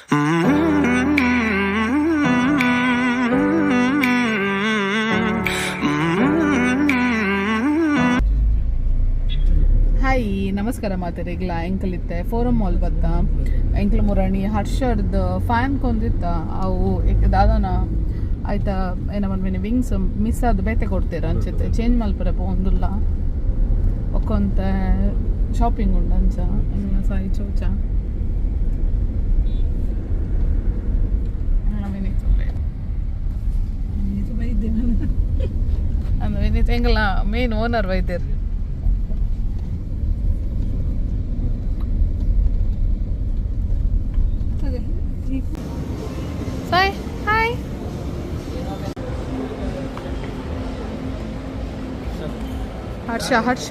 Hi, ನಮಸ್ಕಾರ ಮಾತೆರೆಗ್ಲ. ಎಂಕಲಿತ್ತೆ forum mall ಬತ್ತ. ಎಂಕ್ಲ ಮುರಣಿ ಹರ್ಷರ್ದ್ fan ಕೊಂದಿತ್ತ. ಅವು ದಾದನ ಆಯ್ತಾ ಏನ ಪನ್ಪಿನಿ, ವಿಂಗ್ಸ್ ಮಿಸ್ ಆದ್ ಬೇತೆ ಕೊಡ್ತೀರ ಅಂಚತೆ ಚೇಂಜ್ ಮಲ್ಪರೆ ಪೋಂದುಲ್ಲ. ಒಕ್ಕೊಂತ ಶಾಪಿಂಗ್ ಉಂಡು ಅಂಚ. ಎಂಗ್ಲ ಸಾಯಿ ಚೋಚ ವಿನೀತ್ ಉಲ್ಲೆ. ಅಂದ್ ವಿನೀತ್ ಎಂಗಲ ಮೇನ್ ಓನರ್ ವೈದ್ಯರು. ಸಾಯ್, ಹಾಯ್. ಹರ್ಷ, ಹರ್ಷ.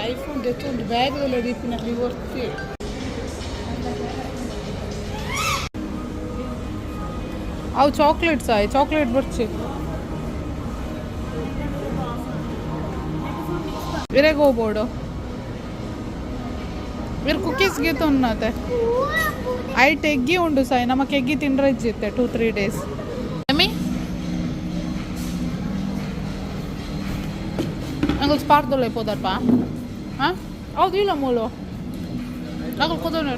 ಐಫೋನ್ ಒಂದು ಬ್ಯಾಗ್ ಎಲ್ಲ ದೀಪಿನಲ್ಲಿ ವರ್ತಿ. ಅವು ಚಾಕ್ಲೇಟ್ ಸಾಯ್, ಚಾಕ್ಲೇಟ್ ಬರ್ಚಿ. ಇರೆಗ್ ಹೋಗ್ಬೋಡು. ಇರ್ ಕುಕ್ಕೀಸ್ ಗೀತ ಉನ್ನತೆ. ಐಟ್ ಎಗ್ಗಿ ಉಂಡು ಸಾಯಿ. ನಮಕ್ ಎಗ್ಗಿ ತಿಂಡ್ರೆ ಇಜ್ಜಿತ್ತೆ 2-3 ಡೇಸ್. ಎಮ್ಮಿ ಅಂಗಲ್ ಸ್ಪಾರ್ದೊಳ್ಳೆ ಪೋದರ್ಪ. ಹಾಂ, ಹೌದು ಇಲ್ಲ ಮೂಲು ಅಂಗಲ್ ಕೂದೋಣ.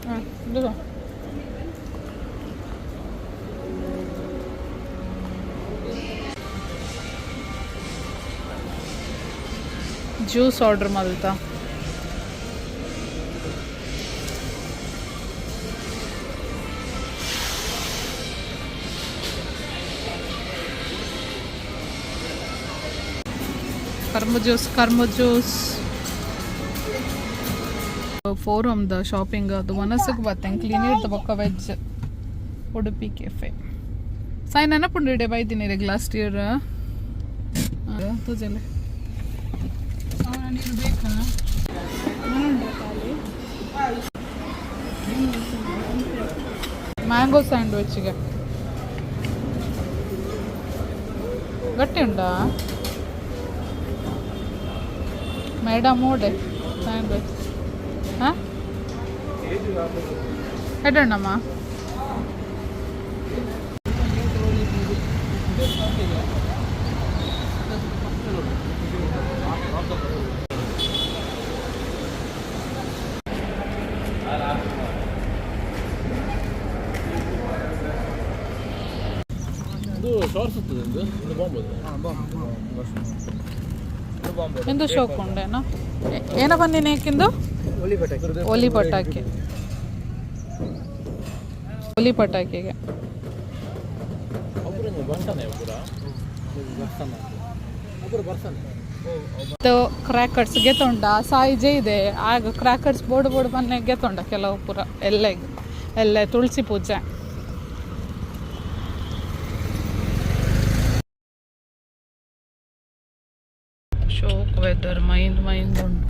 ಹಾಂ, ಇದು ಜ್ಯೂಸ್ ಆರ್ಡರ್ ಮಲ್ತ. ಕರ್ಮ ಜ್ಯೂಸ್, ಕರ್ಮ ಜ್ಯೂಸ್. ಫೋರಮ್ದ ಶಾಪಿಂಗ್ ಅದು ಮನಸ್ಸಿಗೆ ಬತ್ತೆ. ಕ್ಲೀನ್ ಇರ್ತ ಬೊಕ್ಕ ವೆಜ್ ಉಡುಪಿ ಕೆಫೆ. ಸಾಯಿ, ನೆನಪುಂಡು ಇಡೆ ಬೈದಿನಿ ಲಾಸ್ಟ್ ಇಯರ್ ತೂಜಲೆ. ಅವನ ನೀರು ಬೇಕಾ? ಮ್ಯಾಂಗೋ ಸ್ಯಾಂಡ್ವಿಚ್ಗೆ ಗಟ್ಟಿ ಉಂಟಾ ಮೇಡಮ್? ಓಡೆ ಸ್ಯಾಂಡ್ವಿಚ್. ಹಾಂ, ಎಡಣ್ಣಮ್ಮ. ಇದು ಶಾರ್ಟ್ಸ್ ಇರ್ತದೆ. ಇದು ಇದು ಬಾಂಬ್ ಅದು. ಎಂದು ಶೋಕ್ ಉಂಡೇನೋ ಏನ ಬಂದಿನ ಏಕಿಂದು. ಒಲಿ ಪಟಾಕಿ, ಒಲಿ ಪಟಾಕಿಗೆ. ಒಬ್ಬರು ಬಂಟಾನೆ, ಒಬ್ಬರ ಒಬ್ಬರು ಬರ್ತಾನೆ. ಕ್ರ್ಯಾಕರ್ಸ್ ಗೆತೊಂಡ ಸಾಯಿ ಇದೆ. ಆಗ ಕ್ರ್ಯಾಕರ್ಸ್ ಬೋರ್ಡ್ ಬೋರ್ಡ್ ಬನ್ನೆ ಗೆತೊಂಡ ಕೆಲವು ಪೂರ ಎಲ್ಲೆಗ್ ಎಲ್ಲೆ ತುಳಸಿ ಪೂಜೆ. ಶೋಕ್ ವೆದರ್, ಮೈಂದ್ ಮೈಂದ್ ಉಂಟು.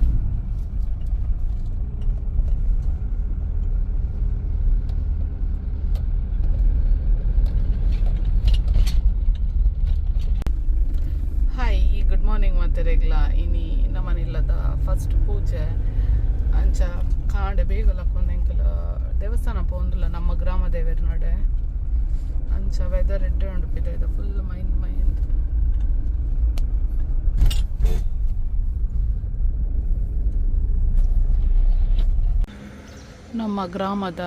ಹಾಯ್, ಗುಡ್ ಮಾರ್ನಿಂಗ್ ಮಾತೆರೆಗ್ಲ. ಇನಿ ನಮ್ಮನಿಲ್ಲದ ಫಸ್ಟ್ ಪೂಜೆ. ಅಂಚ ಕಾಂಡೆ ಬೇಗ ಲಕ್ಕೊಂದು ಎಂಕಲ ದೇವಸ್ಥಾನ ಪೋಂದುಲ್ಲ, ನಮ್ಮ ಗ್ರಾಮ ದೇವೆರ್ ನಡೆ. ಅಂಚ ವೆದರ್ ಎಡ್ಡೆ ಉಂಡು ಪಿದಯ್ದ, ಫುಲ್ ಮೈಂದ್ ಮೈಂದ್. ನಮ್ಮ ಗ್ರಾಮದ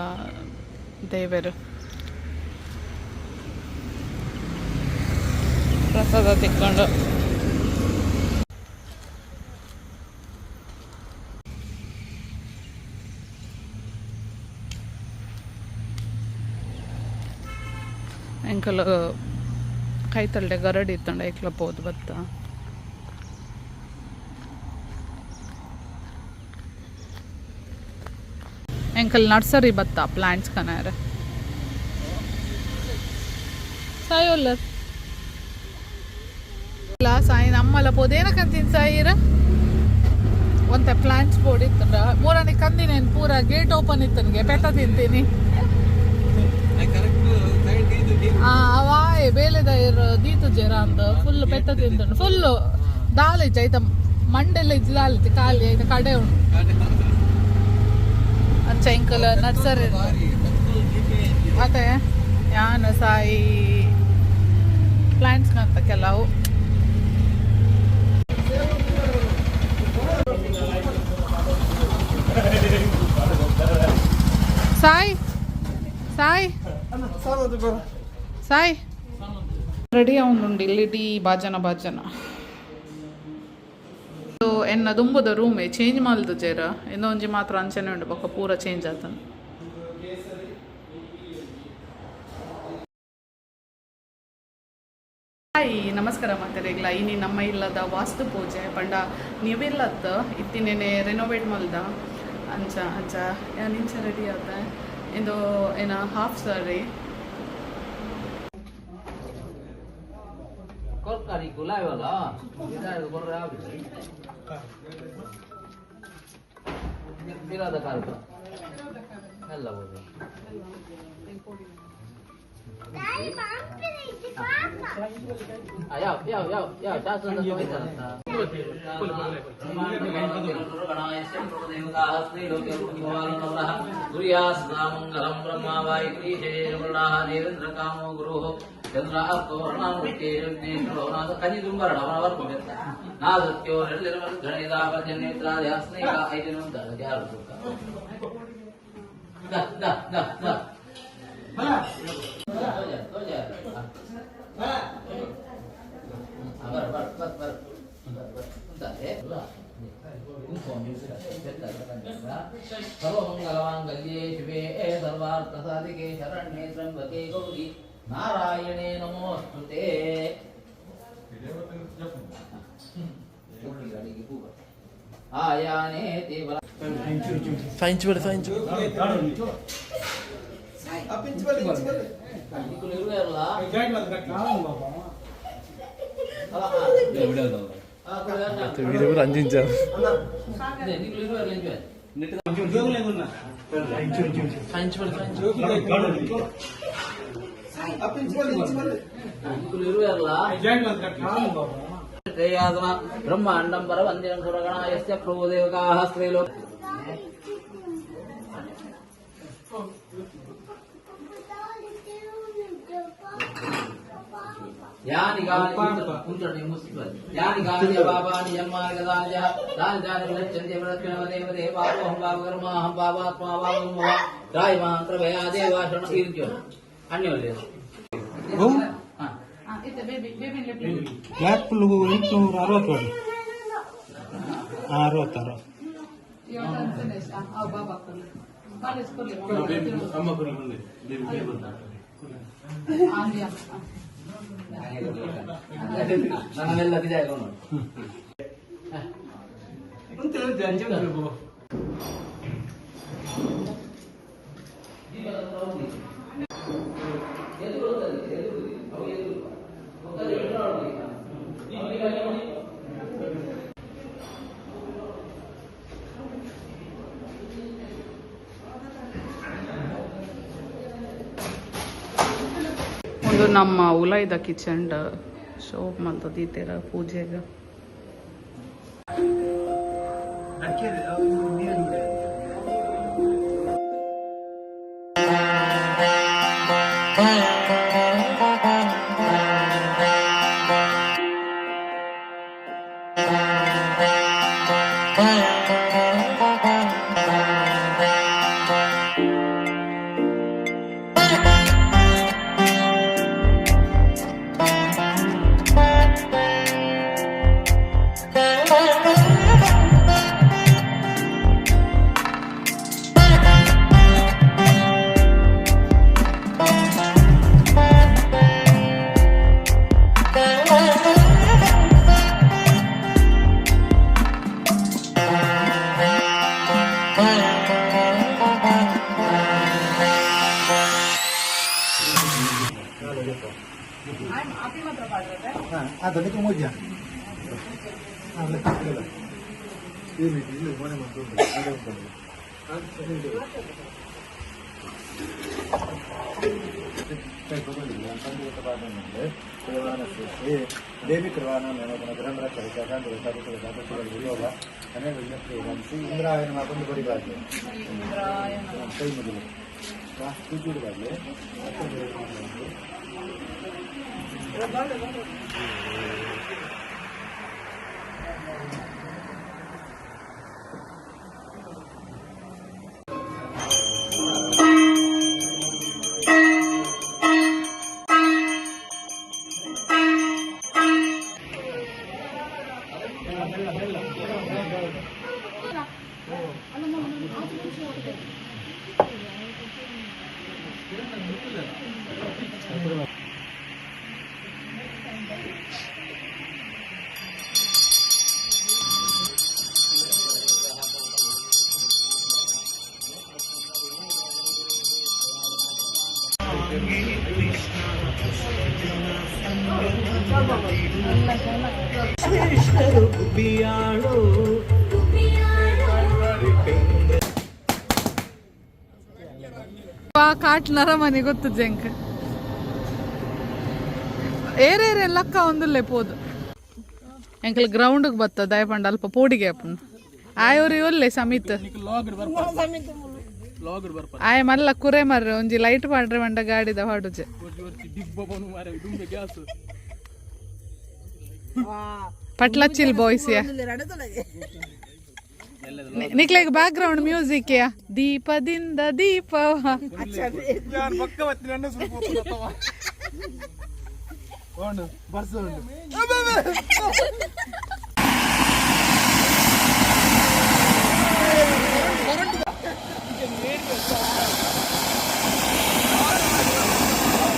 ದೇವರು ಪ್ರಸಾದ ತಿಕ್ಕೊಂಡು. ಎಂಕಲ್ ಕೈತಲ್ಡೆ ಗರಡಿ ಇತ್ತಂಡ, ಐಕ್ಲ ಪೋದು ಬತ್ತ. ಎಂಕಲ್ ನರ್ಸರಿ ಬತ್ತ ಪ್ಲಾಂಟ್ಸ್ ಕನಾರ. ಸಾಯಿ ಒಲ್ಲರ್ ಇಲ್ಲ ಸಾಯಿ. ನಮ್ಮಲ್ಲ ಪೋದೇನಕಂತೀನಿ ಸಾಯಿರ. ಒಂತೆ ಪ್ಲಾಂಟ್ಸ್ ಬೋರ್ಡ್ ಇತ್ತಂಡ. ಮೂರನೇ ಕಂದಿನೇನು ಪೂರ ಗೇಟ್ ಓಪನ್ ಇತ್ತನಿಗೆ ಪೆತ್ತ ತಿಂತೀನಿ. ಅವಾಯ್ ಬೇಲೆದ ದೀತು ಜರ ಅಂದ್ ಫುಲ್ ಪೆತ್ತ ತಿಂತುಂಡು ಫುಲ್. ದಾಲ ಇಜ್ಜ ಐತ ಮಂಡೆಲ್ಲ ಇಜ್ಜ, ದಾಲ ಇಜ್ಜ, ಖಾಲಿ ಐತ ಕಡೆ ಉಂಡು. ಅಂಚ ಎಂಕಲ್ ನರ್ಸರಿ ಅದೇ ಯಾನ್ ಸಾಯಿ ಪ್ಲಾಂಟ್ಸ್ ಅಂತ ಕೆಲವು. ಸಾಯಿ, ಸಾಯಿ, ಸಾಯಿ, ರೆಡಿ ಅವನುಂಡು ಇಲ್ಲಿ ಡೀ ಬಾಜನ ಬಾಜನ. ಸೊ ಎನ್ನ ದುಂಬುದ ರೂಮೇ ಚೇಂಜ್ ಮಲ್ದು ಜೇರ ಇನ್ನೊಂಜಿ ಮಾತ್ರ ಅಂಚನೆ ಉಂಡು, ಬೊಕ್ಕ ಪೂರ ಚೇಂಜ್ ಆತನ. ಹಾಯ್, ನಮಸ್ಕಾರ ಮಾತೆರೆಗ್ಲ. ಇನಿ ನಮ್ಮ ಇಲ್ಲದ ವಾಸ್ತು ಪೂಜೆ ಪಂಡ ನೀವಿಲ್ಲತ್ತ ಇತ್ತಿನೇನೆ ರೆನೋವೇಟ್ ಮಲ್ದ. ಅಂಚ ಅಂಚ ಯಾನ್ ಇಂಚ ರೆಡಿ ಆತ. ಇಂದು ಏನ ಹಾಫ್ ಸಾರಿ. ಕೊರ್ಕಾರಿ ಗುಲಾಯವಲ್ಲ ಕೊರ್ರೆ ಆಗುದು ಬಿರಾದ ಕಾರ್ಕ ಎಲ್ಲ ಬೋದು. ಯಾವ ಯಾವ ಯಾವ ಯಾವ ಶಾಸ್ತ್ರದ ಮಂಗಲಂ ಬ್ರಹ್ಮ ವಾಯುದೇವೇಂದ್ರ ಕಾಮೋ ಗುರು ಚಂದ್ರ ನಾದತ್ಯೋ ಐದು ಯಾರು the the the the ಸರ್ವಮಂಗಲಮಾಂಗಲ್ಯೇ ಶಿವೇ ಸರ್ವಾರ್ಥಸಾಧಿಕೆ ಶರಣ್ಯೇ ತ್ರ್ಯಂಬಕೆ Gauri ನಾರಾಯಣೇ ನಮೋಸ್ತುತೇ. ಆಯಾನೇ ದೇವರ వీరెవరు అందించారు. బ్రహ్మాండం పరవందిరం సురగణాయస్య ప్రభుదేవకాः స్త్రీలో యాని గాని ఉంచండి ముసిబత్ యాని గాని బాబాని జన్మాని గదాని జహ దాని దాని విలచ్చంతి విలక్షణవదేవ దేవాహం పాపకర్మాహం పాపాత్మా పాపం మవ రాయ మంత్ర భయా దేవా శరణ ఇరుచో అన్యోలేదు. ಬ್ಲ್ಯಾಕ್ ಫುಲ್ 860 ಕೊಡಿ. 66. ನನ್ನೆಲ್ಲ ಬಿಜಾಯ. ಒಂದು ನಮ್ಮ ಉಲೈದ ಕಿಚನ್ ಶೋಪ್ ಮಲ್ತದ ಈತೆರ ಪೂಜೆಗೆ. ಅದಕ್ಕೆ ಮೋಜ. ದೇವಿ ಕೃವಾನ ಇಂದ್ರಾಯನ ಮಾತೊಂದು ಬರಿಬಾರ್ದು ಕೈ ಮುಗಿಲು ಕೂಚಿಡಬಾರ್ದು. ಕಾಟ್ ನರಮನಿ ಗೊತ್ತು ಜಂಕ್ ಏರೇರೆ ಲಕ್ಕ ಒಂದುಲ್ಲೆ ಪೋದು ಎಂಕಲ್ ಗ್ರೌಂಡ್ಗೆ ಬತ್ತ ದಯಪಂಡ ಅಲ್ಪ ಪೋಡಿಗೆ ಅಪ್ಪುಂಡು ಆಯೋರಿ ಒಲ್ಲೆ ಸಮಿತ್. ಆಯ ಮಲ್ಲ ಕುರೆ ಮರ್ರೆ ಒಂಜಿ ಲೈಟ್ ಪಾಡ್ರೆ ಮಂಡ ಗಾಡಿದ ಪಾಡುಜೆ. ಪಟ್ಲಚ್ಚಿಲ್ ಬಾಯ್ಸ್ ಯಾ. ನಿಕ್ಲೆಗ್ ಬ್ಯಾಕ್ ಗ್ರೌಂಡ್ ಮ್ಯೂಸಿಕ್ ಯಾ, ದೀಪದಿಂದ ದೀಪ.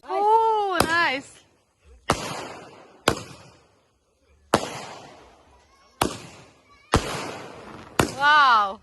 Oh, nice. Wow.